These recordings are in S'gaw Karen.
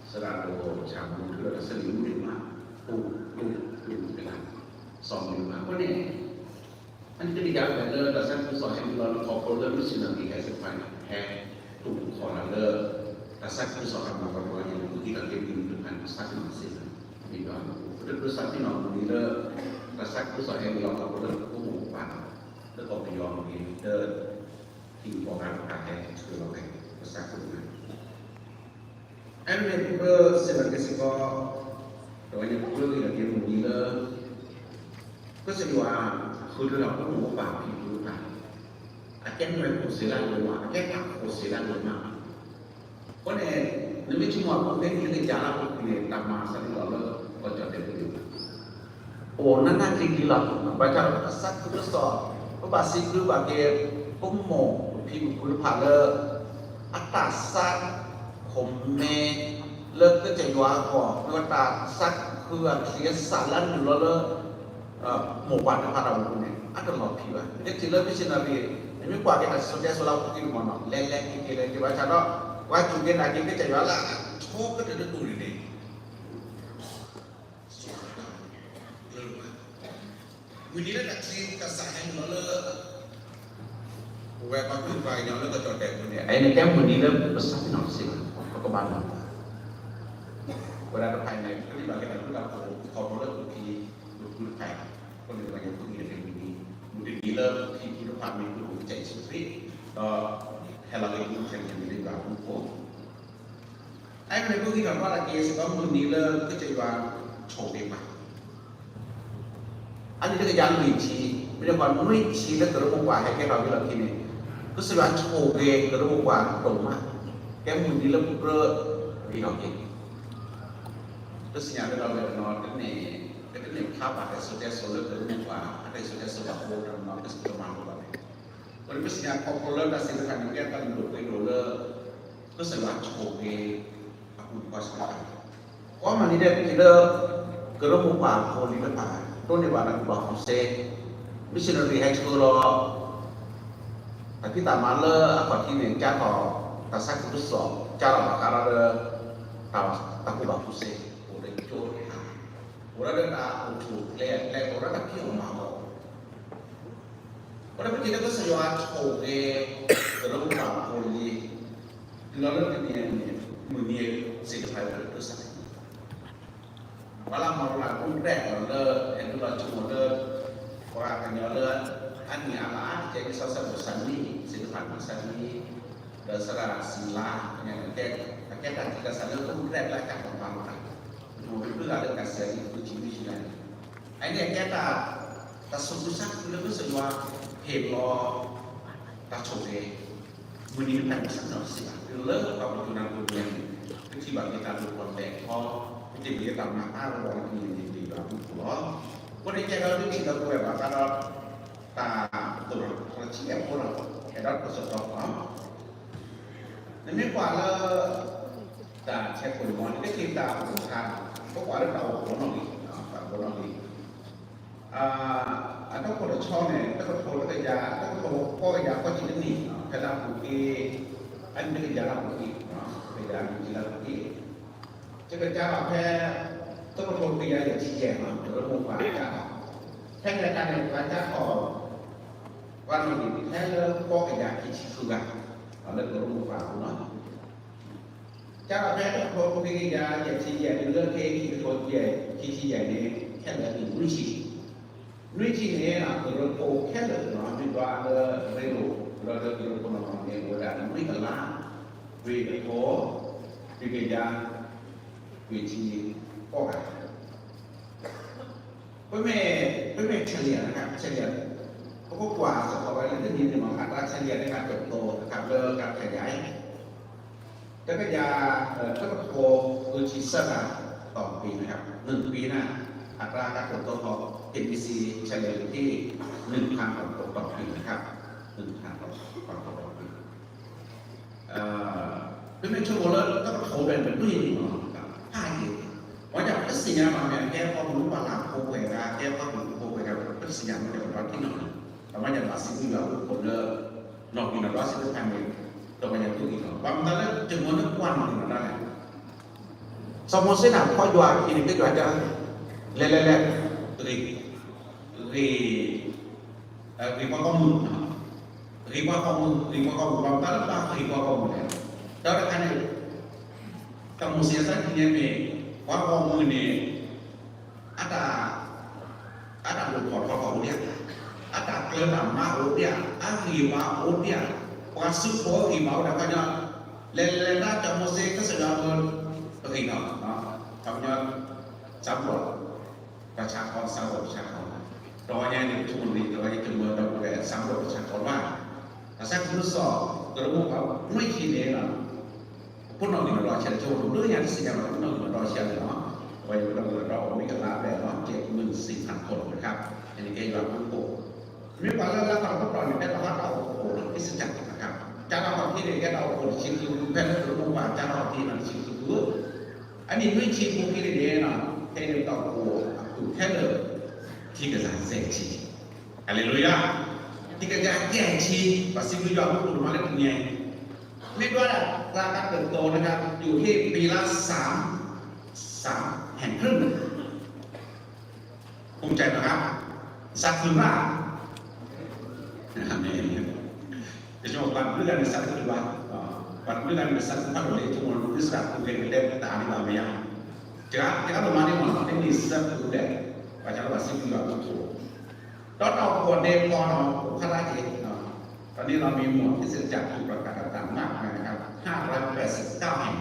သရၣ်ဒိၣ်ဆၣ်မူထုးဒီးတၢ်ဆၢဂ့ၤမူန့ၣ်မး, အိၣ်အိၣ်အိၣ်တဂၤ, စီၤမူန့ၣ်မး. အဃိန့ၣ် အန့ၣ်တကယၤဖဲလၢတၢ်သးခုကစီၣ်ဟဲနုာ်လီၤ ခီဖျိလၢ missionary ဟဲသ့ၣ်တဖၣ်န့ၣ် ဟဲတိာ်ခိးတၢ်လၢ တၢ်သးခုကစီၣ်အမၤကီၢ်တဂၤန့ၣ် ပကဟ့ၣ်လီၤက့ၤမုၢ်နံၤတဖၣ်န့ၣ် ပသးပ့ၤနီၣ်စ့ၢ်ကီး မ့ၢ်ယွၤအမူအဃိ ပတကြၢးသးပ့ၤနီၣ်မုၢ်နံၤလၢ တၢ်သးခုကစီၣ်ဟဲနုာ်လီၤခီဖျိလၢပဖိမုၣ်ဖိခွါ လၢကီၢ်ပယီၤမ့ၢ်ဂ့ၤ လၢ ဟံၣ်ဖိဃီဖိတဖၣ်ဟဲဆှၢလီၤဝဲ ပသးခုကစီၣ် အဝဲန့ၣ် ပကြၢးစံးဘၣ်က့ၤစ့ၢ်ကီး တဝဲန့ၣ် ပကြၢးဂ့ၢ်ဒီးက့ၤမုၢ်နံၤလၢ ကစၢ်ယွၤဃုထၢလီၤဖိမုၣ်ဖိခွါဖံဖုတဖၣ် အကဲနွဲၣ်ခိၣ်စ့လၢအဂ့ၤမး အကဲတၢ်ခိၣ်စ့လၢအဂ့ၤမး. အဃိန့ၣ် နမ့ၢ်ဆိကမိၣ်အပူၤဖဲန့ၣ် လၢကယၤလၢအပူၤကွံာ်န့ၣ် တၢ်မၤစၢၤန့ၣ်လီၤလၢ ကီၢ်ကၠီၣ်တဲာ်ပူၤန့ၣ် အိၣ်နးနးကျံၤကျံၤလီၤ. ဘၣ်ဆၣ်ဒီးပတၢ်သးခုကစီၣ် ပဘၣ်စံးဘျုးဘၣ်က့ၤ ပမိၢ်ပဖံပဖုတဖၣ်လၢ အတၢ်သးခိၣ်မဲ လၢကစၢ်ယွၤအဂီၢ် မ့ၢ်ဝဲတၢ်သးခုအချံအစၢ်လၢအနုာ်လီၤလၢ မိၢ်ပၢ်တဖၣ်တၢ်အိၣ်မူန့ၣ် အတလီၤဖံးဘၣ်. ယထံၣ်လၢ missionary နမ့ၢ်ကွၢ်က့ၤတၢ်စံၣ်စိၤတဲစိၤလၢအပူၤကွံာ်န့ၣ်မးနီၤ လဲၤလဲၤက့ၤက့ၤလဲၤက့ၤ ဘၣ်ဆၣ်ဒီး ပှၤစူၢ်က့ၤနာ်က့ၤကစၢ်ယွၤလၢအထီကတၢၢ်တဒူၣ်န့ၣ်န့ၣ် မုၢ်နံၤလၢတၢ်ချံတၢ်စၢ်ဟဲနုာ်လီၤလၢ ပဝဲပှၤကူၣ်ပှၤကညီလၢကီၢ်ကၠီၣ်တဲာ်ပူၤန့ၣ် အအံၤန့ၣ်ကဲမုၢ်နံၤလၢပသးပ့ၤနီၣ်စ့ၢ်ကီး ပကဘၣ်နီၣ် ဝဲဒၣ်တဖၣ်အံၤန့ၣ် ပကထံၣ်ဘၣ်က့ၤတၢ်ဘျုးတၢ်ဖှိၣ်ခီဖျိလၢပဖံပဖုတဖၣ်အံၤ အဃိန့ၣ် ပကဘၣ်ယၤသူၣ်ကံၢ်န့ၣ်မုၢ်နံၤ မုၢ်တနံၤလၢပဖံပဖုတဖၣ်မ့ၢ်ပကအိၣ်ကစၢ်ယ့ၣ်ၡူးခရံာ် ဒီးဟဲလီၤက့ၤပူၤဖျဲးန့ၣ်မ့ၢ်လၢယွၤအမူအဃိ အဝဲန့ၣ် ပဂံၢ်ထီၣ်ဘၣ်လၢက့ၤစ့ၢ်ကီးမုၢ်နံၤလၢကစၢ်ယွၤဆိၣ်ဂ့ၤပှၤ အနံၣ်တကယၤလွံၢ်ဆံ, မ့ၢ်ဒ်ပှၤနွံဆံလၢကရၢမိၢ်ပှၢ်ဟဲကဲထီၣ်ဝံၤလီၢ်ခံန့ၣ်, ကစၢ်ယွၤဆိၣ်ဂ့ၤကရၢမိၢ်ပှၢ်ဒိၣ်မး, ကဲမုၢ်နံၤလၢပကြၢးဂ့ၤထီၣ်က့ၤ, ပသ့ၣ်ညါလၢလီၤဝဲတနီၤတန့ၢ်, ကတန့ၢ်ဖျါဘၣ်တၢ်စံၣ်စိၤတဲစိၤလၢကရၢမိၢ်ပှၢ် အတၢ်စံၣ်စိၤတဲစိၤဘၣ်အဃိ တနီၤကစၢ်ယွၤမၤလိဘၣ်န့ၣ်, ပမ့ၢ်သ့ၣ်ညါခီဖျိလၢတၢ်စံးတဖၣ်န့ၣ် ကဲတၢ်လုၢ်ဒိၣ်ပှ့ၤဒိၣ်လၢ ကစၢ်ယွၤဆိၣ်ဂ့ၤ အပူၤကွံာ်စ့ၢ်ကီး, ကွၢ်မၤန့ၢ်ဒဲးပထံၣ်လၢ ကရၢမိၢ်ပှၢ်ဖိလံၤတဖၣ် ဒိးန့ၢ်ဘၣ်တၢ်ကူၣ်ဘၣ်ကူၣ်သ့, missionary ဟဲဆှၢလီၤ တၢ်ဖံးတၢ်မၤလၢအခီၣ်ထံးန့ၣ် ကၢ်ထီၣ် တၢ်သးခုကစီၣ် ကၢ်ထီၣ်ဘၣ်ဃးဒီး တၢ်ကူၣ်ဘၣ်ကူၣ်သ့ အိၣ်ဒီးကၠိတဖၣ်, အိၣ်ဒီးတၢ်အိၣ်ဆူၣ်အိၣ်ချ့ အိၣ်ဒီးတၢ်ဖံးအီၣ်မၤအီၣ် အဃိဒီးပထံၣ်လၢကစၢ်ယွၤဆိၣ်ဂ့ၤ ကရၢမိၢ်ပှၢ်ဖိလံၤ တုၤလီၤလၢတနံၤအံၤန့ၣ် မုၢ်နံၤသ့ၣ်တဖၣ်လၢကစၢ်ယွၤ ပှၤလၢမၤဝဲဒၣ် contact လၢ ဟဲနုာ်လီၤဆိကမိၣ်လၢ ပှၤကညီလၢ အနံၣ်အါလါအါတက့ၢ် ကစီၣ်စဲးဘိၣ်စၢ်နံၣ် သ့ၣ်တဖၣ်န့ၣ် စၢ်နံၣ် ဒီးသရၣ်စံလါ ကဲတၢ်ထံၣ်တၢ်စးလၢ contact လၢတၢ်ကမၤလိတၢ် ပတမ့ၢ်ပှၤလၢကစၢ်ယွၤအံၤ ပူၤကွံာ်မုၢ်ဆံလါန့ၣ် အန့ၣ်ကဲတၢ် တၢ်သူၣ်ခုသးခုလၢကစၢ်ယွၤ ဟ့ၣ်လီၤ တၢ်ဆိၣ်ဂ့ၤ မုၢ်နံၤမ့ၢ်တၢ်မုၢ်ဆါတၢ်စံးဘၣ် တုၤလၢပှၤပတုာ်နၤပတုာ်ယၤန့ၣ် ပထံၣ်ဘၣ်က့ၤတၢ်ဒိၣ်ထီၣ်လဲၢ်ထီၣ် ပထံၣ်ဘၣ်က့ၤတၢ်မၤအါဂီၢ်လၢကန့ၢ်န့ၣ် မ့ၢ်ယွၤအမူအဃိလီၤ. အဃိန့ၣ်ကဲဒီးဒုးထံၣ်ဒီးပဝဲဘၣ်ဃးဒီး တၢ်သိၣ်တၢ်သီထီၣ်ဆံးအဃိဒီး အဲၣ်ဒိးတၢ်ကစီၣ်တီၤလီၤ. နမ့ၢ်ကွၢ်လၢ တၢ်ဆဲးခိၣ်န့ၣ်မ့ၢ် နကထံၣ်တၢ်အိၣ်ဖှိၣ်ခါ ပကွၢ်လၢတၢ်အိၣ်ဖှိၣ်နီၣ်ဂံၢ် တၢ်အိၣ်ဖှိၣ်နီၣ်ဂံၢ် အတၢ်အိၣ်ဖှိၣ်တဆီန့ၣ် တကထိတကယၤ တကထိဃိးကယၤဃိးဆံတနံၣ် ဖဲလၢအပူၤကွံာ် အနံၣ်တကယၤလၢအပူၤကွံာ် တကယၤလွံၢ်ဆံလၢအပူၤကွံာ် ယကစးထီၣ်ဖဲ တကထိတကယၤယဲၢ်ဆံယဲၢ် ကရၢမိၢ်ပှၢ်စးထီၣ် ဖဲန့ၣ်အခါန့ၣ် ပှၤစးထီၣ် ပှၤနီၣ်ဂံၢ်ဖဲလၢဃိးကယၤခံဆံဃုဂၤ လၢကရၢမိၢ်ပှၢ်အပူၤလီၤ. စးထီၣ်ဖဲတကထိတကယၤယဲၢ်ဆံယဲၢ် တုၤလၢခဲအံၤ ခံကထိယဲၢ် ခံဆံယဲၢ်န့ၣ် ခဲလၢာ်န့ၣ်နွံဆံ နွံဆံန့ၣ် ကရၢဖိခဲလၢာ် မ့ၢ်ဘၣ်လၢရ့လိာ် လၢကရၢဖိနီၢ်နီၢ်န့ၣ် အိၣ်ဝဲဒၣ်နွံကလး လွံၢ်ကထိ လွံၢ်ကယၤ လွံၢ်ဆံဃိးဂၤ ပမ့ၢ် ပမ့ၢ် clear นะคะ clear ပကကွၢ်စ့ၢ်ကီးဝဲလၢတနံၤန့ၣ်မ့ၢ် อัตราเฉลี่ย นะคะ เติบโต นะคะ လၢကခယၤ တကယၤ တကထိ ဃုဆံသၢဂၤ ต่อปี นะคะ หนึ่งปี นะ อัตราการเติบโตของ เคบีซี เฉลี่ยอยู่ที่ หนึ่งพัน ต่อปี นะคะ หนึ่งพัน ต่อ ต่อปี ပမ့ၢ်ဆိကမိၣ်လၢတကထိဘၣ်န့ၣ် ပဒွံၣ်န့ၣ်လီၤ ဖးယံာ် ပှၤညါပသ့ၣ်ညါဘၣ်မ့ၢ် ကဲပှၤမုၢ်ပှၤလၢ်ဖိပှဲၤဂၤ ကဲပှၤမုၢ်ဖိပှဲၤဂၤ ပသ့ၣ်ညါမ့ၢ်ကဲပှၤထံၣ်နီၣ်လီၤ ပှၤညါဘၣ်စံးဘျုးယွၤအိၣ်ခိးလၢ နီၣ်ဂံၢ်နီၣ်ဒွးသ့ၣ်တဖၣ်န့ၣ် ဒီးပှၤညါသူၣ်ဂံၢ်လီၤ ဘၣ်မနုၤလၢတမ့ၢ်လၢပှၤနီၣ်ဂံၢ်နီၣ်ဒွးလဲၣ် စီၤမိၤၡ့န့ၣ် ဖီယွၤအခံန့ၣ် ကဲယွၤတဲ, လဲၤလဲၤလဲၤ, ဂ့ၤ, ဂ့ၤ, ဂ့ၤပှၤဂီၢ်မုၢ်, ဂ့ၤပှၤဂီၢ်မုၢ်, ဂ့ၤပှၤဂီၢ်မုၢ်, ဘၣ်မတၤလၢဘၣ်ဂ့ၤပှၤဂီၢ်မုၢ်လဲၣ်. ဒီးတခါန့ၣ် စီၤမိၤၡ့အသးကံၢ်န့ၣ်မ့ၢ် ပှၤဂီၢ်မုၢ်န့ၣ် အတၢ် အတၢ်ဒိၣ်ထီၣ်ထီထီၣ်အိၣ်ဒံးဧါ, အတၢ်ကျၢၤတၢ်မၤအိၣ်ဒံးဧါ, အဂံၢ်ဘါအိၣ်ဒံးဧါ, ပှၤစုဖိအဂံၢ်ဘါအိၣ်ဒံးအခါန့ၣ်, လဲၤလဲၤလဲၤဒၣ်စီၤမိၤၡ့ ကစၢ်ယွၤအ ပဂံၢ်ထီၣ်, ပှၤကညီ စၢ်ဘျီၣ် ပှၤဆါခီ, စၢ်ဘျီၣ်ပှၤဆါခီ, တဂီၤညါန့ၣ် ပဆိကမိၣ်န့ၣ် တဂီၤညါကမၢဒီပုၢ်ဝဲၢ် စၢ်ဘျီၣ်ပှၤဆါခီဘၣ်, ဒီးစးခုကစီၣ် ကရၢမိၢ်ပှၢ်နွံဆံန့ၣ် ပခိၣ်နီၣ်ဂံၢ်နီၣ်ဒွးဆံး ဆိကမိၣ်ဒိၣ်ညါတစံးညါလီၤ, ပခိၣ်နီၣ်ဂံၢ်နီၣ်ဒွးဆံးန့ၣ်လီၤ, ပဝဲယပဒီပုၢ်ဝဲၢ်ဒီးအိၣ်မ့ၢ်ကလါဘဲၣ်လီၤ ကဲမုၢ်စံးဖးခိၣ်လီၤတခါ, အန့ၣ်ကဲယွၤအဘျုးအဖှိၣ်, မ့ၢ်ပှၤလၢလၢခီၣ်တပတီၢ်န့ၣ် ဖဲလီၤဟါတၢ်အိၣ်ဖှိၣ်လီၤ ကစၢ်တခါ, ကၢ်ထီၣ်ခီၣ်ထံးန့ၣ် ကဲတၢ်အိၣ်ဖှိၣ်တဆံဃု ဖဲလၢကရၢမိၢ်ပှၢ်ကၢ်ထီၣ်ခီၣ်ထံးန့ၣ်တဆံဃု, အနံၣ်နွံဆံပူၤခံန့ၣ်န့ၣ် ဖဲန့ၣ်တၢ်အိၣ်ဖှိၣ်အပူၤထဲလၢ ခံကယၤယဲၢ်ဆံ, ဟါလ့လူယၤ, ခံကယၤယဲၢ်ဆံ, ပှၤစံးဘျုးယွၤအဘျုးအဖှိၣ်ဒိၣ်မးလၢတနံၤအံၤ, မ့ၢ်ဒွးဒၣ်သးကတၢၢ်တီၤန့ၣ် ယူၤဟ့ၣ်ပ့ၤလၢစၢ်, စၢ်ဟဲၣ်ဖျၢၣ်န့ၣ် ภูมิใจนะครับ စးခုဘၣ်, အၤမ့ၣ်, ယဆိကမိၣ်ပှၤတဘျုးဂၤန့ၣ် စးခုဘၣ်, ပှၤတဘျုးဂၤန့ၣ် စးခုဘၣ်ဒီးလၢ ယဆိကမိၣ် ဒ်စးခုကဲကတဲတၢ်ဒ်ဘၣ်မ့ၢ်ဧါ, တဂၤတဂၤဒိၣ်မးန့ၣ်မ့ၢ်နီၤ တနံၣ်စးခုဒီး ဘၣ်ဆၣ်ဒီးပှၤစံးဘျုးယွၤအဘျုးအဖှိၣ် ဒီးတၢ်အိၣ်ဖှိၣ်ဒဲးဖီနီၤ အိၣ်ဖျါထီၣ်က့ၤ, တနံၣ်လီၤမံၤမီၢ် ကစၢ်ယွၤထူးပှၤကၤတၢ်မၤ ห้าร้อยแปดสิบเก้าแห่ง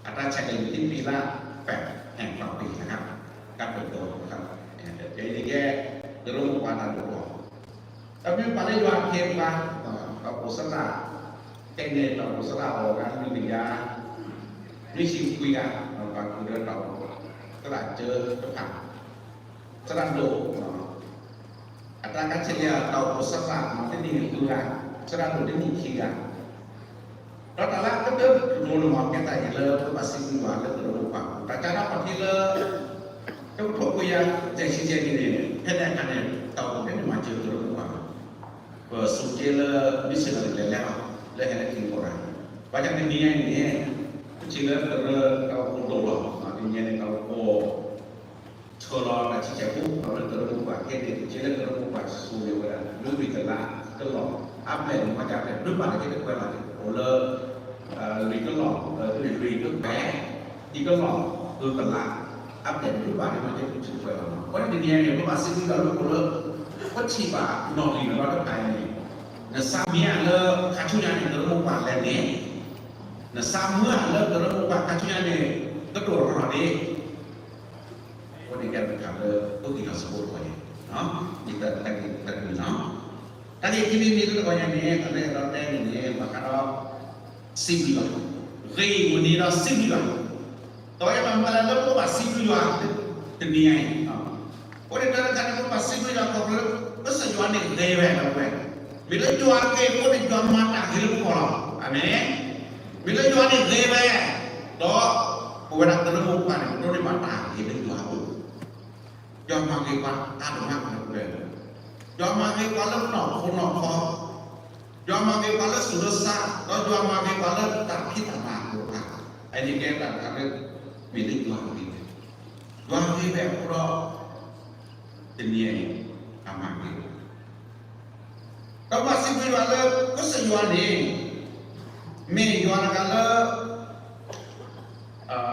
အတၢ်ဆဲးကျိးန့ၣ် ပ့ၤလၢ แปดแห่ง ဖျၢၣ်ပ့ၤ นะครับ ကၢ်ပၢၢ်ဒီး นะครับ တဲန့ၣ်ကဲ ကရၢမိၢ်ပှၢ်တၢ်ဒိၣ်ထီၣ်, ဒီးမ့ၢ်ပှၤလၢယွၤအခ့အပှၤ, ဒီးအိၣ်စရၣ်, ခဲအံၤန့ၣ် ဒီးအိၣ်စရၣ်အီၤဂၤ နွံကယၤ နွံဆံခွံဂၤ, ဒီးပှၤဃုာ်ဒီးတၢ်အိၣ်ဖှိၣ် သရၣ်စၢတဖၣ် သရၣ်ဒိၣ် အတၢ်ကဆ့လၢတၢ်အိၣ်ဖှိၣ်စရၣ် တနံၣ်န့ၣ်ဃုဂၤ, သရၣ်ဒိၣ်တနံၣ်ခံဂၤ, ဒီးတၢ်လၢကတၢၢ်တလိၤန့ၣ်မ့ၢ်ကဲတၢ်အံၤလၢပဘၣ်စံးဘျုးယွၤလၢကရၢမိၢ်ပှၢ် တၢ်ကၢ်ထီၣ်ခီၣ်ထံးလၢ တကထိခွံကယၤယဲၢ်ဆံယဲၢ်နံၣ်န့ၣ် ဖဲန့ၣ်အခါန့ၣ် တၢ်အိၣ်ဖှိၣ်ဖဲန့ၣ်မၤစၢၤကရၢမိၢ်ပှၢ်လီၤ, ပစူးက့လၢ missionary လဲၤလဲၤလီၤ လၢဟဲလၢထံကီၢ်တၢ်, ဘၣ်ဆၣ်တနံၤညါအံၤန့ၣ် ပထံၣ်လၢကရၢတၢ်အိၣ်ဖှိၣ်ဒိၣ်လီၤ, တနံၤညါန့ၣ် တၢ်အိၣ်ဖှိၣ် ဆှၢလီၤတၢ်ဆံဆဲးဖိ ဒီးလၢကရၢမိၢ်ပှၢ်ခဲန့ၣ် ပထံၣ်လၢကရၢမိၢ်ပှၢ်စူးန့ၢ်ဝဲဒၣ် လွံၢ်ကလးကလီၢ်, အါဘျဲၣ်န့ၣ် မ့ၢ်ကဘျဲၣ်ဒုးဘၣ်န့ၣ် ကဲတကွဲးလီၤန့ၣ် အိၣ်လၢ လွံၢ်ကလီၢ်, လွံၢ်ကဘဲ, တကလီၢ်, ဃုကလး, အါဘျဲၣ်ဒုးဘၣ်န့ၣ် မ့ၢ်ကဲတကွဲးလီၤန့ၣ် အဃိန့ၣ်တနံၤညါန့ၣ် ပဘၣ်စံးဘျုးယွၤလၢပအိၣ်လၢ ပထံၣ်ဘၣ်နီၣ်ဂံၢ်နီၣ်ဒွးတဖၣ်အံၤန့ၣ်, နသးမံဧါလၢခါဆူညါန့ၣ် ကရၢမိၢ်ပှၢ်လဲၤန့ၣ်, နသးမုာ်ဧါလၢကရၢမိၢ်ပှၢ်ခါဆူညါန့ၣ် ကဒိၣ်ထီၣ်ထီထီၣ်န့ၣ် အဃိန့ၣ်ကဲတခါလၢ ပဂံၢ်ထီၣ်စၢၤဖိတခီညါ, တၢ်ဂ့ၢ်ခံမံၤမံၤလၢတခီညါန့ၣ် တၢ်လၢအဲၣ်ဒိးတဲန့ၣ်န့ၣ် ဘၣ်ဃးဒီး စံးဘျုးယွၤ, ဂ့ၢ်ဝံၤန့ၣ်ဒီးစံးဘျုးယွၤ, ဒီးယဘၣ်မၤလၢလၢပဘၣ်စံးဘျုးယွၤ တနံၤအံၤ, အဃိန့ၣ်တၢ်တခါန့ၣ် ပဘၣ်စံးဘျုးယွၤခီဖျိလၢ ကစၢ်ယွၤန့ၣ်ဂ့ၤဝဲဒီးဝဲ, မ့ၢ်လၢယွၤဂ့ၤအဃိန့ၣ် ယွၤမၤတၢ်ဂ့ၤလၢပဂီၢ်လီၤ, အၤမ့ၣ်, မ့ၢ်လၢယွၤန့ၣ်ဂ့ၤဝဲ ဒီး ပဝဲဒၣ်ကရၢမိၢ်ပှၢ်န့ၣ် ပဒိးန့ၢ်ဘၣ်တၢ်ဂ့ၤလၢယွၤအအိၣ်, ယွၤမၤဂ့ၤပှၤအါဒိၣ်မးလၢပှဲၤ, ယွၤမၤဂ့ၤပှၤလၢနီၢ်ခိနီၢ်ခီ, ယွၤမၤဂ့ၤပှၤလၢသူၣ်လၢသး, ဒီးယွၤမၤဂ့ၤပှၤလၢတၢ်ဖံးတၢ်မၤအကျါ, အန့ၣ်ကဲတၢ်တခါလၢ မ့ၢ်လၢယွၤဂ့ၤ, ယွၤဂ့ၤဝဲအဃိဒီး တနံၤအံၤ အမၤဂ့ၤ, ဒီးဘၣ်စံးဘျုးယွၤလၢ ကစၢ်ယွၤန့ၣ် မ့ၢ်ယွၤတဂၤလၢ ယွၤဒိၣ်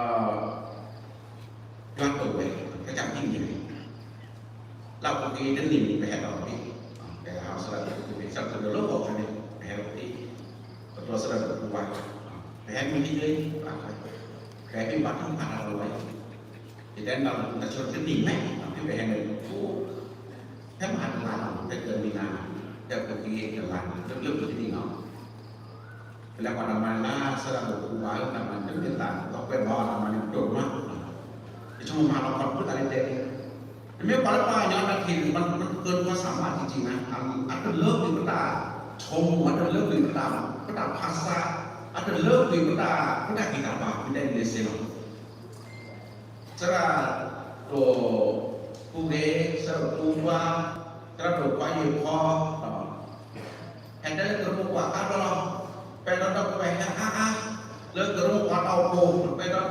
ဝဲ ကစၢ်ဒ်န့ၣ်, လၢအပူၤကွံာ်တနံၣ်န့ၣ် ပဟဲဒီးအီၤဒ်, ပဟဲဟးစရၣ်ဒိၣ်ပူၤန့ၣ် စရၣ်ဒိၣ်လၢလီၢ်ဃီန့ၣ် ပဟဲဒီးအီၤဒ်, ပတြီစရၣ်ဒိၣ်ပူၤဘၣ်, ပဟဲမ့ၢ်ဒ်လဲၣ် ပဟဲမ့ၢ်ဘၣ်ထီၣ်ဘၣ်ထီၣ်လီၤဝဲ, ယတဲနၤလၢနဆိတနံၣ်မဲာ် ပဟဲန့ၣ် ဖဲမဟါတလါလီၤ ဖဲကမံၤနၤ ဖဲပူၤကွံာ်တလါ လၢလၢပူၤတနံၣ်လီၤ ပလဲၤကွၢ်တၢ်မၤန့ၣ်လၢ စရၣ်ဒိၣ်ပူၤဘၣ်လၢတၢ်မၤန့ၣ် တမ့ၢ်လၢ ဒီးကွဲးဘီတၢ်မၤန့ၣ်ဒိၣ်မး, ယဆိကမိၣ်မၤလီၤပှၤတဖုတၢ်လၢတဲန့ၣ်, နမ့ၢ်ပှၤလၢပှၤကညီတၢ်ထံၣ်န့ၣ် မ့ၢ်ကၢပှၤစၢ်မၤတံၢ်တံၢ်မး, အတလၢကွံာ်ပတၢ်ဆိကမိၣ် အတလၢကွံာ်ပတၢ် ပတၢ်ဖးဆါ, အတလၢကွံာ်ပတၢ် ပတၢ်ဂံၢ်တၢ်ဘါ မ့ၢ်ဒ်န့ၣ်စ့ၢ်လီၤ သရၣ်ဒိၣ်ပူၤဂ့ၤ, သရၣ်ဒိၣ်ပူၤဘါ, သရၣ်ဒိၣ်ပှၤယိၤဖီ, ဟဲတဲလၢကရၢမိၢ်ပှၢ်အါဘျီလီၤ, ပဒီးဒီပုၢ်ဝဲၢ်ဟဲအါအါ, လၢကရၢမိၢ်ပှၢ်တၢ်အိၣ်ဖှိၣ် နပဲဒီးထံၣ်ဒီးပှၤဟဲအါအါ, ပှၤဂုၤပှၤဂၤကထံၣ်အါအါ, နဟဲလၢအပူၤကွံာ်တနံၣ်န့ၣ် ဆိကမိၣ်စ့ၢ်ကီးလၢကမၤစၢ်ဒ်လဲၣ်အါအါန့ၣ်, ပှၤယၤတုၤမုၢ်တနံၤအံၤန့ၣ် ပထံၣ်လၢကစၢ်ယွၤန့ၣ် ယွၤတဂၤလၢဒိၣ်ဒိၣ်မး, လၢနနၢ်ပၢၢ်တစ့ဝဲန့ၣ် ကစၢ်ယွၤမ့ၢ်တၢ်တဲနီၢ်ဟူဝဲ, ယံးရမံယၤအဆၢဒိၣ်သၢဆံသၢ အဆၢဖိသၢဆံ ကိးထီၣ်စး စးကစံးဆၢတၢ်, စးကဒုးထံၣ်န့ၢ်တၢ်လၢအဒိၣ်တၢ်လၢနၢ်ပၢၢ်တစ့သးထံၣ်တစ့န့ၣ် ယွၤကဒုးထံၣ်တၢ်, တနံၤအံၤပထံၣ်ဘၣ်လံ, လၢယွၤမၤတၢ် ကရၢမိၢ်ပှၢ်အပူၤန့ၣ်က့ၤ ကရၢမိၢ်ပှၢ်ပှၤန့ၣ်မ့ၢ်ဆံးန့ၣ် တဒၢလၢပဆိကမိၣ်တတုၤဘၣ်လၢ ဘၣ်တဘၣ်တနံၤညါန့ၣ် ပတဆိကမိၣ်လၢဟဲတုၤဘၣ်, ဘၣ်ဆၣ်မ့ၢ်လၢယွၤန့ၣ်ဒိၣ်ဝဲ ဒီးယွၤမၤတၢ်ဒိၣ်ဝဲ, ဘၣ်ဆၣ် ဒီးတၢ်ဂၤန့ၣ် မ့ၢ်ကဲဒ်န့ၣ် ကစၢ်ယွၤန့ၣ်မ့ၢ်ယွၤတဂၤလၢ အိၣ်ဒီးတၢ် ယွၤတဂၤလၢအမူဝဲ, ယွၤလၢအမူဝဲ, တၢ်လၢအမူဝဲန့ၣ် အတစံးဘၣ် ယဆိကမိၣ်ဖးထီဘိယဲၢ်, အိၣ်လၢကီၢ်ကၠီၣ်တဲာ် အိၣ်လၢကၠိၣ်အိၣ်ကလိကျါ ဘၣ်မတၤလဲၣ်လၢတၢ်သးခုကစီၣ်န့ၣ် ဟဲတုၤလၢ အံၤမဲာ်ပူၤ ဟဲတုၤလၢလၢ်ပၢ်, ဟဲတုၤလၢမဲၢ်ဟီၣ်စီၣ် ဟဲတုၤလၢကၠီၤဝါတၢ် လၢအပူၤကွံာ်တနွံအံၤန့ၣ် ပကဝီၤကံၢ်မဲန့ၣ် လဲၤဖးတၢ်အိၣ်ဖှိၣ်န့ၣ် လၢစူၤရၣ်ထါနံန့ၣ် ပှၤကညီတၢ်အိၣ်ဖှိၣ်န့ၣ် တၢ်အိၣ်ဖှိၣ်န့ၣ် ပှၤကညီအိၣ်လၢတၢ်လၢစူၤရၣ်ထါနံန့ၣ် ပှၤကတၢ်အိၣ်ဖှိၣ်ဖဲ စံယိၤဟၣ်န့ၣ် လဲၤဝဲတၢ်အိၣ်ဖှိၣ်န့ၣ်လၢစူၤရၣ်ထါနံခါအံၤန့ၣ် ပှၤကညီန့ၣ် ပှၤကညီလၢစူၤရၣ်ထါနံခါအံၤန့ၣ် ပှၤကညီလၢစူၤရၣ်ထါနံတုၤလၢမဲၢ်ဟီၣ်စီၣ် တုၤလၢဆဲးတဂၤန့ၣ် မ့တမ့ၢ်လၢကစၢ်ယွၤအမူဝဲန့ၣ် ယဆိကမိၣ်တၢ်သးခုကစီၣ်န့ၣ် ဟဲတတုၤဘၣ်, အကလီၤဖံးလၢ ပဖုအကၠိန့ၣ် လၢဖံးကၠိန့ၣ်, အဃိန့ၣ်မ့ၢ်လၢကစၢ်ယွၤန့ၣ်အမူဝဲ, ဒီးတၢ်သးခုကစီၣ် ထံၣ်စးထီၣ်တၢ်ဟူးတၢ်ဂဲၤန့ၣ် ဟဲတုၤလၢပဆၢထံန့ၣ် မ့ၢ်သးခုတမး, ယကဲတဆိကမိၣ်ယွၤလၢတနံၤအံၤန့ၣ် ပှၤကဟဲလီၤလၢ တနီသရံၣ်န့ၣ် နီၣ်ဂံၢ်နီၣ်ဒွးအါအါဂီၢ်ဂီၢ်န့ၣ် မဟါတနံၤလၢကရၢမိၢ်ပှၢ် ကမံးတံာ်ဖိကျၢၢ်အ live န့ၣ် ကွဲးဒၣ် ပှၤကဟဲ တၢ်ဂၤတၢ်ဖိညဲက့ၤညါ အ့ၣ်အ့ၣ် သရၣ်ထူဂ့ၤမးလၢပှၤထံၣ်ညါအံၤ ဆိကမိၣ်န့ၣ် အလီၢ်လီၢ်ပှၤ အါဂီၢ် အဃိန့ၣ်ဘၣ်စံးဘျုးယွၤလၢ ဘၣ်မတၤလၢပဟဲထံၣ်လီၤစဲဒ်စ့ ဘၣ်မတၤလၢ ပဟဲဒ်န့ၣ်လဲၣ် မ့ၢ်လၢ ယွၤန့ၣ်မ့ၢ်ယွၤတဂၤလၢအမူဝဲ ဒီးမၤန့ၢ်လၢပသူၣ်စၢ်ဖိဖိအိၣ်ဝဲ ပှၤလၢတဂီၤညါအံၤန့ၣ် မ့ၢ်တၢ်သးခုဒိၣ်မးန့ၣ်လီၤ. မ့ၢ်ယွၤတဂၤလၢအမူဝဲ အဃိန့ၣ် ခါဆူညါ ကစၢ်ယွၤတၢ်မၤတအိၣ်တတီၤဘၣ်, ကစၢ်ယွၤကမၤဒံးတၢ်, မ့ၢ်လၢယွၤအဘျုးအဖှိၣ် ယွၤကမၤဒံးတၢ်, တအိၣ်န့ၢ်အလီၢ်အါန့ၢ်အလီၢ်, ပနာ်သပှၢ်တၢၢ်လၢယွၤကမၤတၢ်, မုၢ်တနံၤန့ၣ်ကထံၣ်ဘၣ်လၢ ကီၢ်ကၠီၣ်တဲၣ်အပူၤ, ဖဲလၢကီၢ်ပယီၤန့ၣ် အိၣ်ဒီးတကီၢ်တကီၢ်အါထီၣ် လၢကရၢမိၢ်ပှၢ်တဘိဒ်သိးလၢတၢ်အိၣ်ဖှိၣ်အါထီၣ်, ကဝီၤအါထီၣ်, မုၢ်တနံၤဒုးဒၣ်လဲာ်လၢ အဲၣ်တၢ်ခးလီၢ်ကျဲဒီး ပအိၣ်လီၤမၤလၢကီၢ်ခံဘ့ၣ်လၢ ဒ်သိးလၢကီၢ်ပယီၤ, ကီၢ်ဆံးကီၢ်ဘ့ၣ်လံ, ညၣ်စၢ်ဒီး ဟံးဆံလံ, အတၢ်လဲၤလိၤလိၤ တနံၣ်တကီၢ် တနံၣ်တကီၢ်န့ၣ် ပဝဲပတၢ်န့ၣ် တကီၢ်လီၤလီၤန့ၣ်လီၤ အနံၣ်နွံဆံ, နွံဆံန့ၣ် ကရၢအိၣ် ခံကီၢ်ဆၢကီၢ်လံကဲ ကမၤကဲပတၢ်န့ၣ် မၤကဲဝဲလဲၤက့ၤဒီးက့ၤ သရၣ်ကိးဂၤဒဲး ဘၣ်ကူစံၣ်မၤကီၢ်လံမီၢ် မၤစ့ၢ်ကီးလီၤက့ၤ အဃိန့ၣ် ပဘၣ်စံးဘျုးယွၤလၢ ခါဆူညါ ယနာ်စ့ၢ်ကီးသုလၢအတအိၣ်ဖှိၣ်ဒိၣ်ဘၣ် ကရၢမိၢ်ပှၢ်န့ၣ် ကဘၣ်အိၣ် ကဘၣ်ဝဲ ခါဆူညါ လၢယွၤအဘျုးအဖှိၣ်အဃိ အဃိန့ၣ် ပဘၣ်စံးဘျုးယွၤန့ၣ်လီၤ. တၢ်ဂ့ၢ်ဆၢမံၤတမံၤလၢတဂီၤညါအံၤဒီးတဲ ဘၣ်ဃးဒီးတၢ်စးထီၣ် ခါဆူညါန့ၣ် ကရၢမိၢ်ပှၢ်တၢ်ကစးထီၣ်ခါဆူညါအဂီၢ်န့ၣ် အံၤန့ၣ်ကဲတၢ်ကဟးထီၣ်လၢပဝဲဒၣ် ပဖိပၢ်စ့ၢ်တဖၣ်အဂီၢ် ကရၢမိၢ်ပှၢ်တၢ်ကစးထီၣ်ခါဆူညါအဂီၢ်န့ၣ် လံာ်စီဆှံ ကတိၤတၢ်သ့တၢ်ဂ့ၢ်အါမံၤ စီၤပီလူးတဲဒၣ်စူၢ်က့ၤတဲာ်လီၤ ဒီးတၢ်မၤထီၣ်ထီၣ်စ့ၢ်ကီး အဃိန့ၣ် ဒ်သိးဒီး ကရၢမိၢ်ပှၢ်အတၢ်သူၣ်ထီၣ်စးထီၣ်ဖဲန့ၣ် ဒီးဘၣ်လံဘၣ်ဆၣ် ခါဆူညါကအါန့ၢ်လီၤန့ၣ် ဒီးတခါဒီးစံးနၤစးလၢပဖိပလံၤစ့ၢ်တဖၣ်န့ၣ် အတၢ်စူၢ်တၢ်နာ် အတၢ်စူၢ်တၢ်နာ် လၢအပူၤကွံာ်န့ၣ် တကယၤဒဲး ပမိၢ်ပှၢ်စ့ၢ်တဖၣ်န့ၣ် ကဲနွံခိၣ်စ့ၢ် အကဲ တိၢ်နခိၣ်န့ၣ် လၢအဂ့ၤကတၢၢ်လၢခီဖျိတၢ်စူၢ်တၢ်နာ် တၢ်စူၢ်တၢ်နာ်မ့ၢ်တဂ့ၤန့ၣ် တၢ်အံၤကစၢ်ယွၤဒ်န့ၣ် ကစၢ်ယ့ၣ်ၡူးခရံာ်တၢ်မၤန့ၣ်လီၤမၢ်ဖးယံာ်လံ အဃိန့ၣ် မ့ၢ်လၢပှၤစ့ၢ်တဖၣ်န့ၣ် အိၣ်လၢတၢ်နာ်အပူၤန့ၣ် တနံၤအံၤနထံၣ်ဘၣ်တၢ်မူတၢ်န့ၣ် မိၢ်ပှၢ်လၢညါကၢ်ထီၣ်ဝဲ ထံၣ်ကညးမိၢ်ပှၢ်ကၢ်ထီၣ်န့ၣ် ပထံၣ်ဘၣ်ကွဲး တနံၤအံၤပမ့ၢ်ကၢ်ထီၣ်ဒီး တၢ်စူၢ်တၢ်နာ်န့ၣ် မိၢ်ပှၢ်ကၢ်ထီၣ်စ့ၢ်တဖၣ်န့ၣ် ကထံၣ်ဒီးတၢ်မူထီၣ်ကဲထီၣ်ကမီၤလီၤခါဆူညါ ပှၤတဂီၤညါကဲတၢ်လိၣ်ဒိၣ်မး နာ်ကၠီကၠီ မ့ၢ်တပူၤညါန့ၣ် နာ်ဒိၣ်ဒိၣ် နာ်ကၠီကၠီ အဃိန့ၣ် နကထံၣ်ဘၣ်တၢ်သူၣ်ထီၣ်စးထီၣ် ပှၤတဂီၤညါန့ၣ် တၢ်လၢအဒိၣ်ဒိၣ်ကတၢၢ် တၢ် တၢ်ကမူထီၣ်ကဲထီၣ်လ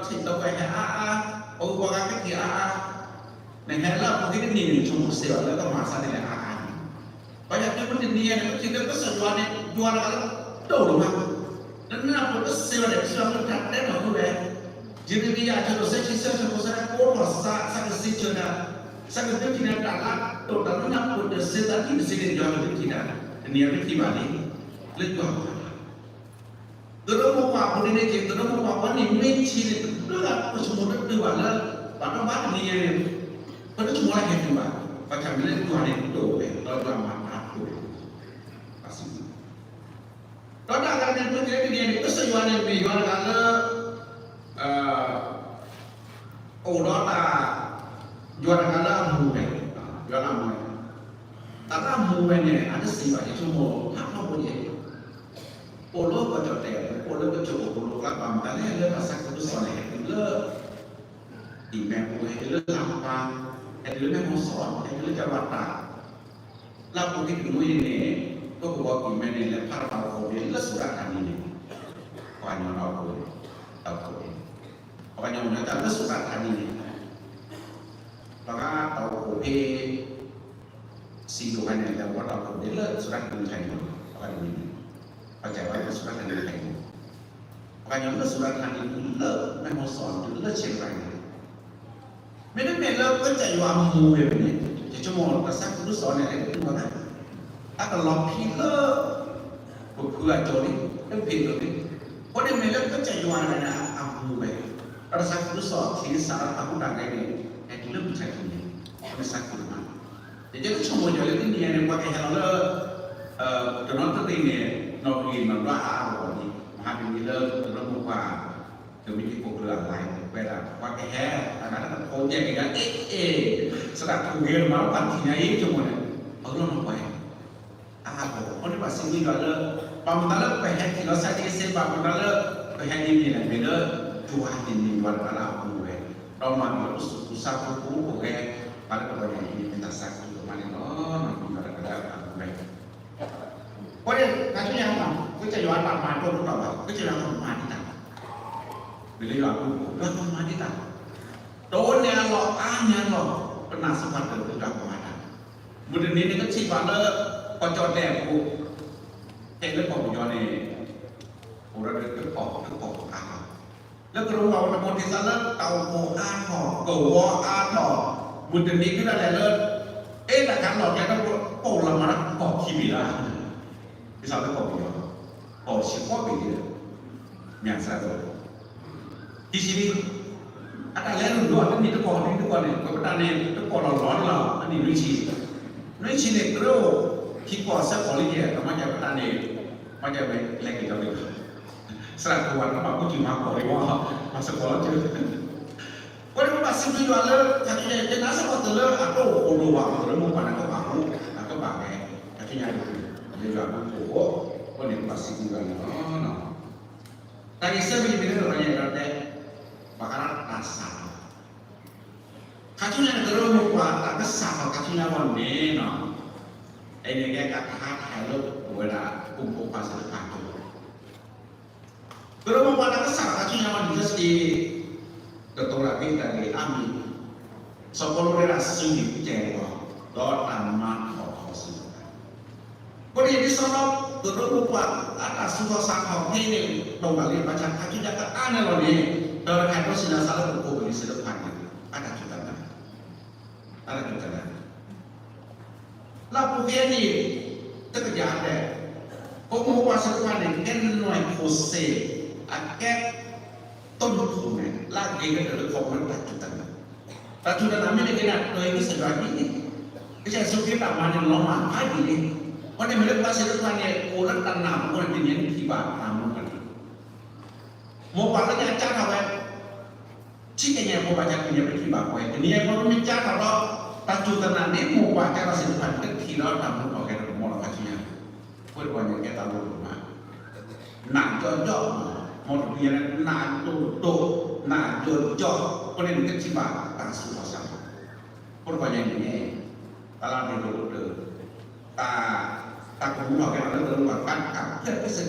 ၢပှၤကဖျၢၣ်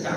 ကစၢ်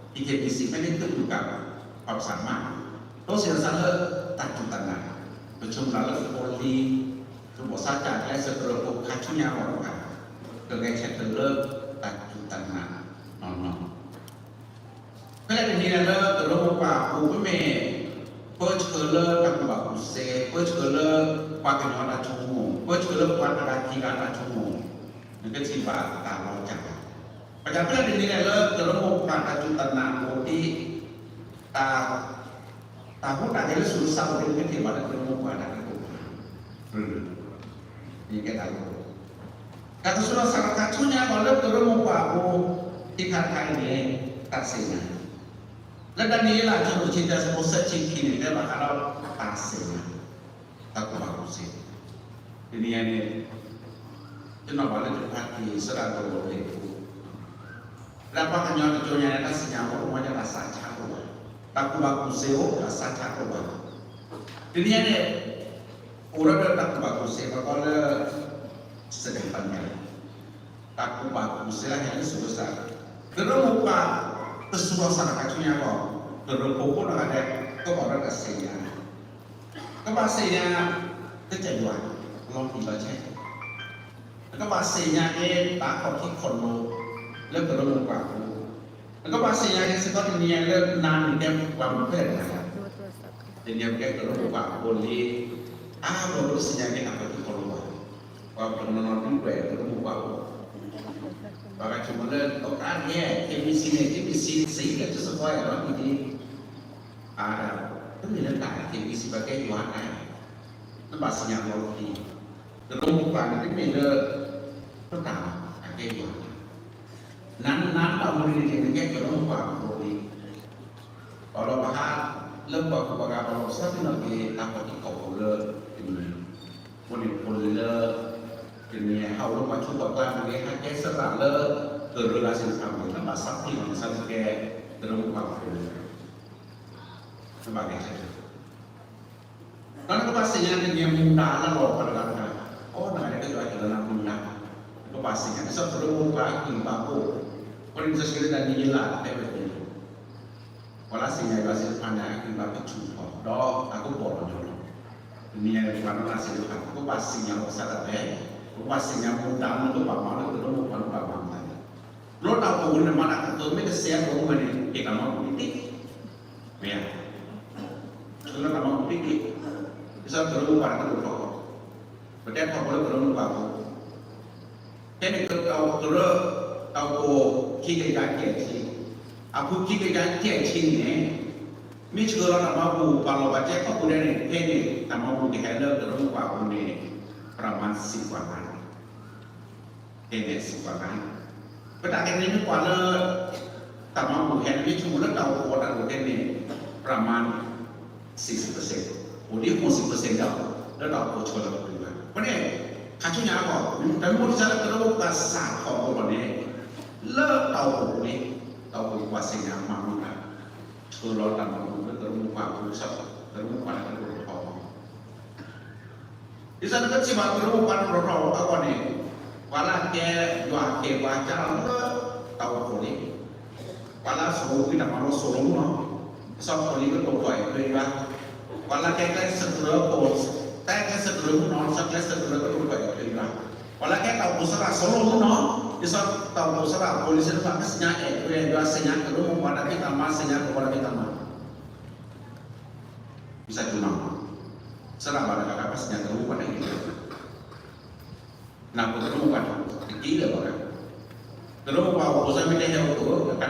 ပကဲဘံစံးဖဲန့ၣ် တတူၢ်ကၢ်ဘၣ် ပှၤပစၢ်မး, တိစ့ၣ်လီၤသးလၢတၢ်စူၢ်တၢ်နာ်, ပဆိမိၣ်လၢဖိလံၤ, သူၣ်ဘီၣ်သးစၢ် ကျဲးစၢးကရၢဖိခါဆူညါအဂီၢ်တဖၣ်, ကဂဲၤဆၢထၢၣ်လၢတၢ်စူၢ်တၢ်နာ်နီၢ်နီၢ်. ဖဲလဲၣ်တနံၤန့ၣ်လၢကရၢမိၢ်ပှၢ်အပူၤ ပမ့ၢ်ပၢဆှၢလၢတၢ်ကူၣ်ဘၣ်ကူၣ်သ့, ပၢဆှၢလၢပှၤကညီတၢ်ဆိကမိၣ်, ပၢဆှၢလၢပှၤတဂၤခံဂၤတၢ်ဆိကမိၣ်, နကထံၣ်ဘၣ်တၢ်လီၤစၢ်လီၤ. ပှၤကဖဲလဲၣ်တနံၤန့ၣ်လၢကရၢမိၢ်ပှၢ်တၢ်စူၢ်တၢ်နာ်အပူၤဒ် တၢ် တၢ်ဟူးတၢ်ဂဲၤလၢသူၣ်လၢသးအိၣ်န့ၣ် နကထံၣ်ဘၣ်လၢကရၢမိၢ်ပှၢ်တၢ်ကတိၤ, ယကဲတၢ်လီၤ. တၢ်ကစူၢ်လီၤသးတခါဆူညါအဂီၢ် လၢကရၢမိၢ်ပှၢ်အပူၤ ခံခါတခါအံၤန့ၣ် တၢ်သ့ၣ်ညါ, လၢဒၤနံးယ့လးအဆၢဒိၣ်တဆံတၢ အဆၢဖိသၢဆံခံန့ၣ် တဲဘၣ်ဃးဒီးတၢ်သ့ၣ်ညါ, တၢ်ကူၣ်ဘၣ်ကူၣ်သ့, တနံၤအံၤန့ၣ် ယနီၣ်ဘၣ်လၢတဖၣ်က့ၤဆၢဒၣ်ဒိၣ်လီၤန့ၣ် လၢပှၤကညီတကၠိညါန့ၣ် တၢ်သ့ၣ်ညါအီၤ အိၣ်မ့ၢ်ဒၣ်တၢ်သးဆါကိၣ်ဘၣ်, တၢ်ကူၣ်ဘၣ်ကူၣ်သ့အိၣ် တၢ်သးဆါကိၣ်ဘၣ်, တနံၤအံၤန့ၣ် အိၣ်ဒီးတၢ်ကူၣ်ဘၣ်ကူၣ်သ့ ပှၤကိးလၢ စဒံးပညါ, တၢ်ကူၣ်ဘၣ်ကူၣ်သ့လၢဟဲလၢသူၣ်လၢသး, ကရၢမိၢ်ပှၢ် ကစူၢ်လီၤသးတခါဆူညါအဂီၢ် ကရၢဖိကိးဂၤဒဲး ကဘၣ်အိၣ်ဒီးတၢ်သ့ၣ်ညါ, ကဘၣ်သ့ၣ်ညါ ကစၢ်ယွၤ လီၤတံၢ်လီၤဆဲး, နကဘၣ်သ့ၣ်ညါက့ၤတၢ်ခီၣ်ထံးခီၣ်လိၤ လၢကရၢမိၢ်ပှၢ်အပူၤ, နကဘၣ်သ့ၣ်ညါက့ၤစ့ၢ်ကီးတနံၤအံၤလၢနၤန့ၣ် ကဲပှၤမုၣ်ဖျဲၣ်တဂၤ, တနံၤအံၤကဲကရၢမိၢ်ပှၢ်အဖိလံၤ, အါဘျီလၢသ့ၣ်ညါက့ၤတၢ်ခီၣ်ထံးခီၣ်လိၤဘၣ်, ပှၤတနီၤနီၤဒုးကွဲးကရၢမိၢ်ပှၢ်အပူၤ, ပှၤဂၤဆိကမိၣ်လၢ ဒီးကါန့ၣ် KBC န့ၣ် KBC စ့ၢ်ကီးလၢတၢ်စ့ၢ်ကီးလီၤဒ်န့ၣ်, အါဒၣ် တမ့ၢ်လၢတၢ် KBC ဘၣ် ကဲယွၤတၢ်, နဘၣ်သ့ၣ်ညါလီၤတံၢ်, ကရၢမိၢ်ပှၢ်န့ၣ် တမ့ၢ်လၢ ပတၢ်ဘၣ် အကဲယွၤတၢ်, နၤနၤဘၣ်မနုၤန့ၣ် နကဲကရၢမိၢ်ပှၢ်အဖိလံၤ, ပှၤလီၤဘၣ်ဟး လၢပှၤကူပှၤဂၤ ပှၤလီၤဘၣ်စးထီၣ်က့ၤ တၢ်ခီၣ်ထံးခီၣ်လိၤလၢ တနံၤ, အဃိန့ၣ် ဖိလံၤလၢ တနံၤဟးအိၣ်လၢပှၤဆူပှၤကျါန့ၣ် ဟဲကဲသရၣ်လၢ ကရၢဂၤသ့ၣ်တဖၣ်န့ၣ် နဘၣ်သးဖှံလီၤ နသးကဲ ကရၢမိၢ်ပှၢ်ဖိလံၤ, နဘၣ်ကဲဆၢထၢၣ် ဒီးနကဘၣ်သ့ၣ်ညါတနံၤမူဒါလၢလီၤပှၤတဂၤတဂၤ, အိၣ်နဂၤဒဲးကယွၤဟ့ၣ်လီၤနၤမူဒါ, နကဘၣ်သ့ၣ်ညါ ဒ်သိးကရၢမိၢ်ပှၢ်အဂံၢ်ဘါအိၣ်, အဃိန့ၣ် လံာ်စီဆှံလၢဒၤနံးယ့လးတဲဝဲဒ်န့ၣ်, ပှၤလၢသ့ၣ်ညါယွၤသ့ၣ်တဖၣ်န့ၣ် အဂံၢ်ဘါကဆူၣ်ထီၣ် ဒီးအကဘီၣ်လီၤညီလီၤ, တနံၤအံၤပှၤနီၢ်သ့ၣ်တဖၣ် ပကဘၣ်သ့ၣ်ညါလီၤကစၢ်ဒၣ်ဝဲ, ပကဘၣ်သ့ၣ်ညါမူဒါလၢနကဘၣ်မၤလၢကရၢမိၢ်ပှၢ် နကဘၣ်မၤမူဒါန့ၣ်, လၢတၢ်အိၣ်ဖှိၣ်န့ၣ် မၤတၢ်ကတိၤမ့ၢ်တစဲးအကဝဲန့ၣ် ဟ့ၣ်တၢ်မၤဘူၣ်တက့ၢ်, မ့ၢ်ဧါ, ဟ့ၣ်လီၤတၢ်မၤဘူၣ်တက့ၢ်, ဒ်သိးကရၢမိၢ်ပှၢ်တကဒိၣ်ထီၣ်, ပတဲထီၣ်ဖိလၢကရၢမိၢ်ပှၢ်ဖိ ဖဲန့ၣ်ကရၢ တၢ်အိၣ်ဖှိၣ်ခံကယၤကဲၣ်ဆံ, အဖုခံကယၤကဲၣ်ဆံန့ၣ်, မ့ၢ်ဆှၢလီၤတၢ်မၤဘူၣ် ပာ်လီၤပာ်ကဲခီၣ်ခိၣ်ဒဲးန့ၣ် ဖဲန့ၣ် တၢ်မၤဘူၣ်ကဟဲလၢကရၢမိၢ်ပှၢ်အပူၤန့ၣ် ပြၢၤမါစံးပှၤဂၤန့ၣ်, ဖဲန့ၣ်စံးပှၤဂၤန့ၣ်, ပတၢ်ကဲန့ၣ်မ့ၢ်ကွၢ်လၢ တၢ်မၤဘူၣ်ဟဲန့ၣ် မ့ၢ်ဆိကမိၣ်လၢတၢ်အိၣ်ဖှိၣ်တၢ်ဒိၣ်တဲန့ၣ် ပြၢၤမါ စံးစံးပစဲး, အိၣ်ဒံးဃိးစံးပစဲးဒီး လၢတၢ်အိၣ်ဖှိၣ်ဆၢလၢပတုၤဘၣ်. အဃိန့ၣ် ခါဆူညါအဂီၢ် တၢ်မူဒံးစၢ်လၢကရၢမိၢ်ပှၢ်စးထီၣ်အဂီၢ်န့ၣ် လၢတၢ်အိၣ်ဖှိၣ်ပူၤန့ၣ် တၢ်အိၣ်ဖှိၣ်ပှၤသ့ၣ်ညါမၤမူဒါ ဆှၢလီၤတၢ်မၤဘူၣ်လၢကရၢမိၢ်ပှၢ်အပူၤ ကရၢမိၢ်ပှၢ်လၢကဒိၣ်ထီၣ် ဒ်သိးနကထံၣ်ဘၣ်ကရၢမိၢ်ပှၢ်တဘျီထီၣ်အဂီၢ်န့ၣ် ပှၤလၢအကဲယွၤက့ၤပှၤကၢ်လီၤလၢတၢ်အိၣ်ဖှိၣ်န့ၣ် ပှၤလၢအဆိၣ်ဂ့ၤတၢ်မၤလိ ဆိၣ်ဂ့ၤမုၢ်နီၤ, ဒ်သိးဖိလံၤကဒိၣ်ထီၣ်အဲၣ်ထွဲယွၤ, ပှၤလၢကဲကျဲစၢးကရၢဖိ, ကဲကျဲစၢးကရၢမုၢ်နီၤ ဒ်သိးကျဲစၢးကရၢကဒိၣ်ထီၣ်အဲၣ်ထွဲယွၤ, ပှၤလၢကဲတၢ်အိၣ်ဖှိၣ်သရၣ် ဆိၣ်ဂ့ၤမုၢ်နီၤ, ဒ်သိးတၢ်အိၣ်ဖှိၣ်သရၣ်ဖိလံၤသ့ၣ်တဖၣ် ကသ့ၣ်ညါအဲၣ်ထွဲယွၤ သ့ၣ်ညါကရၢမိၢ်ပှၢ်တၢ်ဖံးတၢ်မၤ သ့ၣ်ညါကဝီၤတၢ်ဖံးတၢ်မၤ မ့ၢ်စ့ၢ်ကီးနီၤ, သရၣ်ဘၣ်တဂၤဂၤ ဘၣ်သ့ၣ်ညါကရၢမိၢ်ပှၢ်တၢ်ဂ့ၢ်, နၢ်ပၢၢ်ကရၢမိၢ်ပှၢ်တက့ၢ်လၢၤဘၣ်, ကရၢမိၢ်ပှၢ်အိၣ်ဖှိၣ်သရၣ်မ့ၢ်တဟဲအိၣ်ဖှိၣ် အခါန့ၣ် ပှၤတၢ်တမ့ၢ်သရၣ်, ပှၤအိၣ်လၢဒၢးဝဲၢ် ပှၤအိ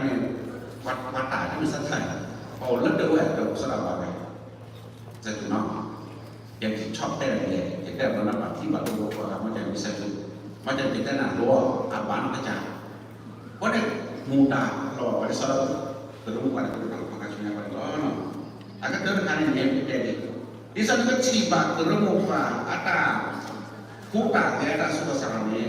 ၣ်သရၣ်ဘၣ်ဝဲ, စ့ၢ်ကီးနီၤ, ယကဆီၣ်တဲာ်န့ၣ် ယတဲဘၣ်နၤဘၣ်ထံဘၣ်တဘိပှၤဂၤ မ့ၢ်တၢ်မ့ၢ်စ့ၢ်ကီး, မ့ၢ်တၢ်ယတဲနၤလီၤ အဘၣ်နကစၢ် အဃိန့ၣ် မူဒါလီၤ ပှၤဒ်သိးဒီး ကရၢမိၢ်ပှၢ်တၢ်ကဒိၣ်ထီၣ်ခါဆူညါပှၤန့ၣ်လီၤ. အကတၢၢ်တခါန့ၣ် ယတဲဒ်အံၤ, ဒ်သိးနကထံၣ်ဘၣ်ကရၢမိၢ်ပှၢ်အတၢ် ဃူတၢ်ဂဲၤအတၢ်ဆူးတၢ်ဆါန့ၣ်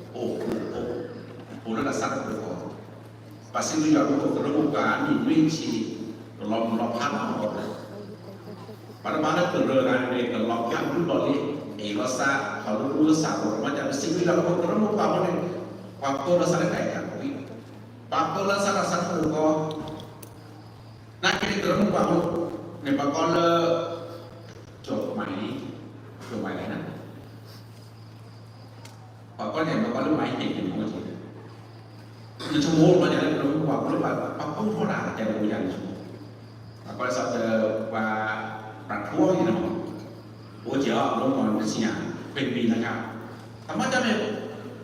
အိၣ် အိၣ်လၢတၢ်ဆၢကတီၢ်အဂီၢ်, ဘၣ်စံးဘျုးယွၤလၢကရၢမိၢ်ပှၢ်အနံၣ်နွံဆံ ကလီၤမုၢ်လီၤဖးလီၤ ပှၤတဘၣ်လၢကရၢဂၤန့ၣ် ကလီၤဖးဘျုးလီၤလံ, အ့ၣ်လိာ်သး ထီၣ်လၢမူလၢစၢ်အဂီၢ်, မ့ၢ်တၢ်ပစံးဘျုးယွၤလၢပကရၢမိၢ်ပှၢ်အဃိန့ၣ် ပှၤကိးလီၤသးလၢတၢ်အဲၣ်တၢ်ကွံ, ပှၤကိးလီၤသးတၢ်ဆၢကတီၢ်အဂီၢ် နာ်က့န့ၣ် ကရၢမိၢ်ပှၢ်ဖိန့ၣ် ပှၤကိးလၢ ကၠီၤမၤလံ, ကၠီၤမၤလံန့ၣ် ပှၤကိးန့ၣ် ပှၤကိးလၢ မၤဟ့ၣ် န့ၣ်မ့ၢ် နဆိကမိၣ်ဘၣ်န့ၣ်လၢ ကရၢမိၢ်ပှၢ်ဖိလၢ ပှၤကိးထီၣ်တၢ်တဲလၢယၤန့ၣ် ပှၤကိးလၢ စးတ ပှၤ ပှၤထိန့ၣ်လီၤ. အိၣ်က့ၤအီၤ ကရၢမိၢ်ပှၢ်န့ၣ် ပသ့ၣ်ညါ ပမံၤနခါ တမ့ၢ်တၢ်န့ၣ်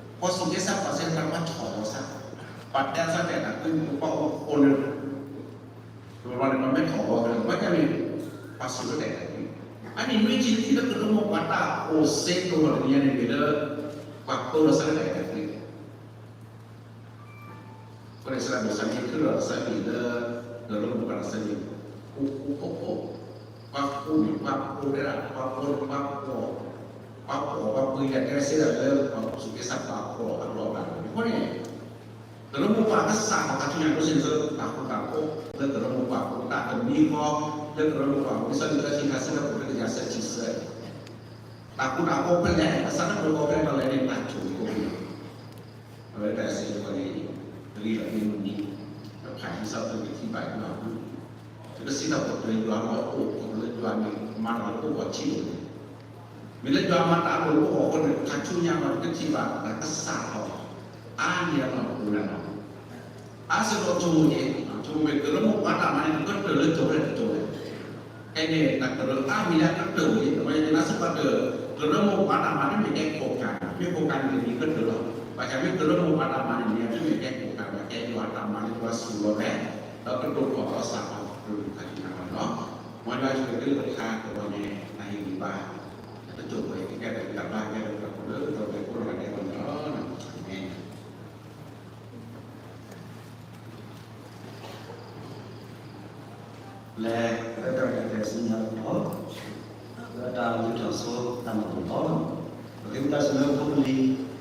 ပှၤစူၢ်က့ၤစၢ်ပှၤစ့ၢ်ကီး ပှၤထီၣ်လီၤစၢ်, ပှၤတဲစၢ်တဲတၢ်ကွံ ပှၤအိၣ်ဃိန့ၣ် ပှၤန့ၣ် ပှၤမ့ၢ်ထီၣ်လီၤ ပှၤတၢ်န့ၣ် ပှၤစူၢ်လၢတၢ်အဲၣ်တၢ်ကွံ. အနံၣ်နွံဆံခံလၢကရၢမိၢ်ပှၢ်တၢ်အိၣ်စ့ဒိၣ်ထီၣ်တနံၤညါန့ၣ် မ့ၢ်လၢ ပှၤကိးလီၤစၢ်လၢတၢ်အဲၣ်တၢ်ကွံ. အဃိန့ၣ် စံးဘျုးစံးဖှိၣ်လၢ ကရၢမိၢ်ပှၢ်တၢ်ဆၢန့ၣ် အိၣ်အိၣ်အိၣ်အိၣ်, ပှၤအိၣ်မ့ၢ်ပှၤအိၣ်ဒၣ်, ပှၤအိၣ်ပှၤအိၣ်, ပှၤအိၣ်ပှၤပှ့ၤ တဲစ့ၢ်ကီးလၢ ပှၤစူၢ်က့ၤစၢ်ပှၤအိၣ်အလီၢ်ဘၣ်န့ၣ်. အဃိန့ၣ် ကရၢမိၢ်ပှၢ်ကစၢ်ထီၣ်ခါဆူညါ ဒိးစ့ၢ်န့ၣ် တၢ်ဃူတၢ်ဖိး လၢကရၢမိၢ်ပှၢ်ဖိ တၢ်တမံၤဃီ လၢကရၢမိၢ်ပှၢ်ဖိ လံာ်စီဆှံတဆံခါ ဆၢဖိတကယၤသၢဆံသၢ တၢ်ဃူတၢ်ဖိးဖဲလဲၣ် ကစၢ်တၢ်ဖိးဖဲလဲၣ် တၢ်လဲၤန့ၣ် တၢ်ဆိၣ်ဂ့ၤဖိန့ၣ် အဝဲတၢ်စံးတခီန့ၣ် တဂ့ၤလီၤန့ၣ်မုၢ်နံၤ တဖးဟံးစၢ်ဖိကထံၣ်ဘၣ်ယွၤအပူၤ, တကစံးထီၣ်ပတြၢၤယွၤလီၤအိၣ် ခီဖျိလၢယွၤန့ၣ် မၤလီၤလၢအိၣ်ဂီၤထံးန့ၣ်, မ့ၢ်လၢယွၤမၤတၢ်အလိၤလၢအိၣ်ဂီၤအဃိန့ၣ် ခါဆူညါလီၤ တကထံၣ်ဘၣ်တၢ်ကစၢ်ထီၣ် အါန့ၢ်အလီၢ်ပူၤလီၤ. အါစ့ၢ်ကီးဆိကမိၣ်က့ၤ ဆိကမိၣ်မ့ၢ်ကရၢမိၢ်ပှၢ်တၢ်မၤန့ၣ် ကတၢၢ်လၢကၠိၤဖဲလဲၣ်တကၠိၤလဲၣ်. ခဲအံၤန့ၣ် တၢ်ကရၢအါမံၤလၢကတၢၢ်ဝဲ ပမ့ၢ်နာ်စ့ၢ်ကီးတၢ် ကရၢမိၢ်ပှၢ်တၢ်မၤန့ၣ်မ့ၢ်ကဲခိၣ်ကၢ်, မ့ၢ်ခိၣ်ကၢ်န့ၣ်မ့ၢ်ကတၢၢ်လီၤ. ဘၣ်ဆၣ်မ့ၢ်ကရၢမိၢ်ပှၢ်တၢ်မၤန့ၣ်မ့ၢ် မ့ၢ်ကဲခိၣ်ကၢ် မ့ၢ်ကဲယွၤတၢ်မၤန့ၣ် ယွၤစူၢ်လီၤဝဲ ဒီးကဒိၣ်ထီၣ်အီၣ်စၢ်အီၤ ကရၢမိၢ်ပှၢ်တၢ်မၤန့ၣ်လီၤ. မ်ယွၤဆိၣ်ဂ့ၤကလုၢ်ကထါကဒီးန့ၣ် တၢ်ဟ့ၣ်ဂံၢ်ဘါ တကၠိၤပှဲၤကဲဒီးတၢ်ဘါကဲဒီးတၢ်ကရၢကရိ ကဲဒီးတၢ်ကရၢကရိန့ၣ်လီၤ. အၤမ့ၣ်. လၢ လၢတၢ်ကတဲာ်ကတီၤစံၣ်ညီၣ်လီၤ, လၢတၢ်လုၢ်ထီၣ်စိတၢ်မၤလိာ်လီၤ, ပဃ့ဝံသးစူၤလၢဖိလံၤ